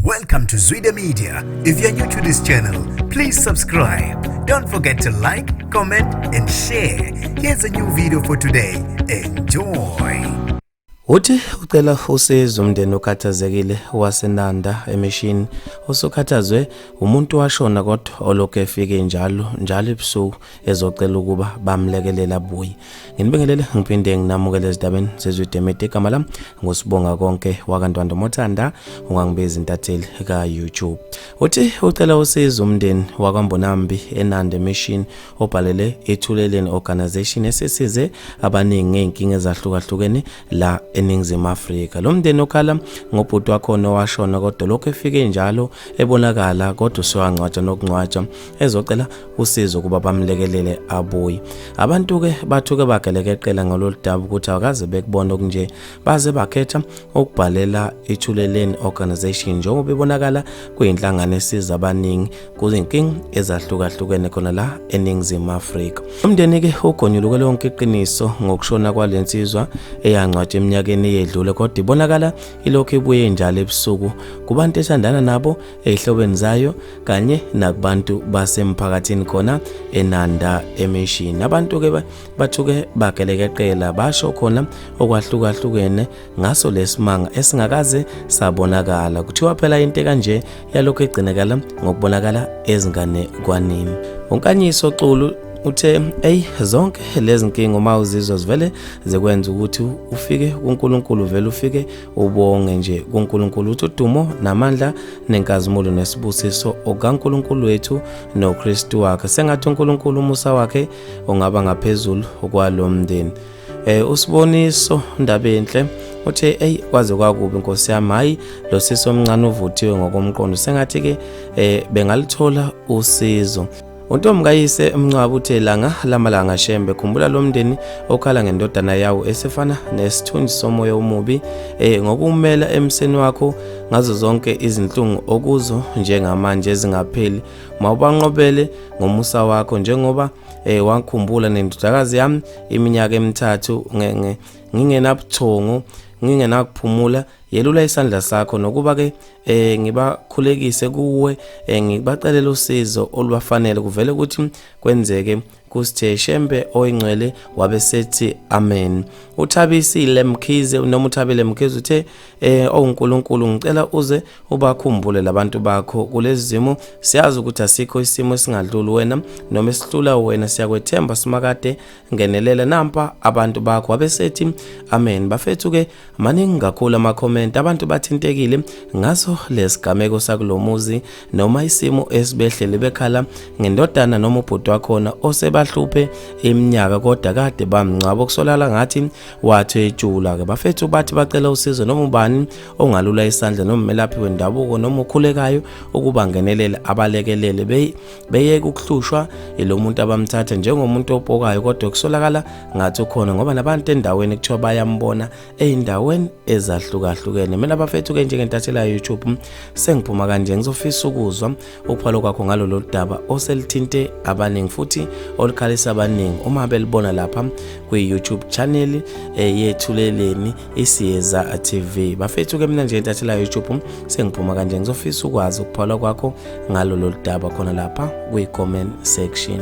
Welcome to Zwida Media. If you're new to this channel, please subscribe. Don't forget to like, comment, and share. Here's a new video for today. Enjoy. Uthi ucela usizo umndeni okhathazekile waseNanda eMishini osukhathazwe umuntu washona kodwa olokhu efike njalo njalo ebusuku ezocela ukuba bamlekelele abuye. Nginibingelele ngiphinde nginamukele ezindabeni zeZwide Media. Igama lami nguSibonga Konke wakaNtwando Mothanda, ungangibiza intatheli ka-YouTube. Uthi ucela usizo umndeni wakwaMbonambi eNanda eMishini obhalele iThuleleni Organization esisize abaningi ngey'nkinga ezahlukahlukene la eNingizimu Afrika. Lo mndeni okhala ngobhuti wakhona owashona kodwa lokhu efike njalo ebonakala kodwa usewangcwatshwa nokungcwatshwa ezocela usizo ukuba bamlekelele abuye. Abantu-ke bathuke bagelekeqela ngalolu daba ukuthi akaze bekubona okunje, baze bakhetha ukubhalela iThuleleni Organization njengoba ibonakala kuyinhlangano esiza abaningi kuzinkinga ezahlukahlukene khona la eNingizimu Afrika. Umndeni-ke ugonyuluke lonke iqiniso ngokushona kwale nsizwa eyangcwatshwa eminyakeni eyedlule, kodwa ibonakala ilokhu ibuye njalo ebusuku kubantu ethandana nabo, ey'hlobeni zayo kanye nakubantu basemphakathini khona eNanda eMishini. Abantu-ke bathuke bagelekeqela basho khona okwahlukahlukene ngaso lesimanga esingakaze sabonakala. Kuthiwa phela into ekanje yalokhu igcinekala ngokubonakala ezinganekwaneni. UNkanyiso Xulu uthe eyi zonke lezi nkinga uma uzizwa zivele zikwenza ukuthi ufike kuNkulunkulu, vele ufike ubonge nje kuNkulunkulu, uthi udumo namandla nenkazimulo nesibusiso okaNkulunkulu wethu noKristu wakhe. Sengathi uNkulunkulu umusa wakhe ungaba ngaphezulu kwalo mndeni. USiboniso Ndabenhle uthe ey kwaze kwakubi nkosi yami, hayi lo sisi omncane uvuthiwe ngokomqondo, sengathi ke bengalithola usizo. UNtombi kayise Mncwabo uthe langa lamalanga Shembe, khumbula lo mndeni okhala ngendodana yawo esifana nesithunzi somoya omubi, ngokumela emseni wakho ngazo zonke izinhlungu okuzo njengamanje ezingapheli, mawubanqobele ngomusa wakho njengoba wakhumbula nendodakazi yami iminyaka emithathu ngingenabuthongo ngingenakuphumula. Yelula isandla sakho nokuba ke ngibakhulekise kuwe, ngibacelela usizo olubafanele, kuvele ukuthi kwenzeke kuSithe Shembe oyingcwele. Wabe sethi amen. UThabisile Mkhize noma uThabile Mkhize uthe oNkulunkulu ngicela uze ubakhumbule labantu bakho kulezi zimo, siyazi ukuthi asikho isimo esingadluli wena noma esihlula wena, siyakwethemba simakade, ngenelela nampa abantu bakho. Wabe sethi amen. Bafethu ke maningi kakhulu ama-comment, abantu bathintekile ngaso lesigameko sakulomuzi noma isimo esibehlele, bekhala ngendodana noma ubhuti wakhona osebahluphe iminyaka kodwa kade bamngcwaba, okusolala ngathi wathwetshula ke. Bafethu bathi bacela usizo noma ubani ongalula isandla noma umelaphi wendabuko noma ukhulekayo ukuba ngenelela abalekelele beyeke ukuhlushwa ilo muntu abamthatha njengomuntu opokayo, kodwa kusolakala ngathi ukhona ngoba nabantu endaweni kuthiwa bayambona ey'ndaweni ezahlukahlukene. Mina bafethu-ke njengentathela ya-YouTube sengiphuma kanje, ngizofisa ukuzwa ukuphawula kwakho ngalolu daba oselithinte abaningi futhi olukhalisa abaningi uma belibona lapha kwi-YouTube channel yeThuleleni Isiyeza TV. Bafethu-ke mina njengentathela ya-YouTube sengiphuma kanje, ngizofisa ukwazi ukuphawula kwakho ngalolu daba khona lapha kwi-comment section.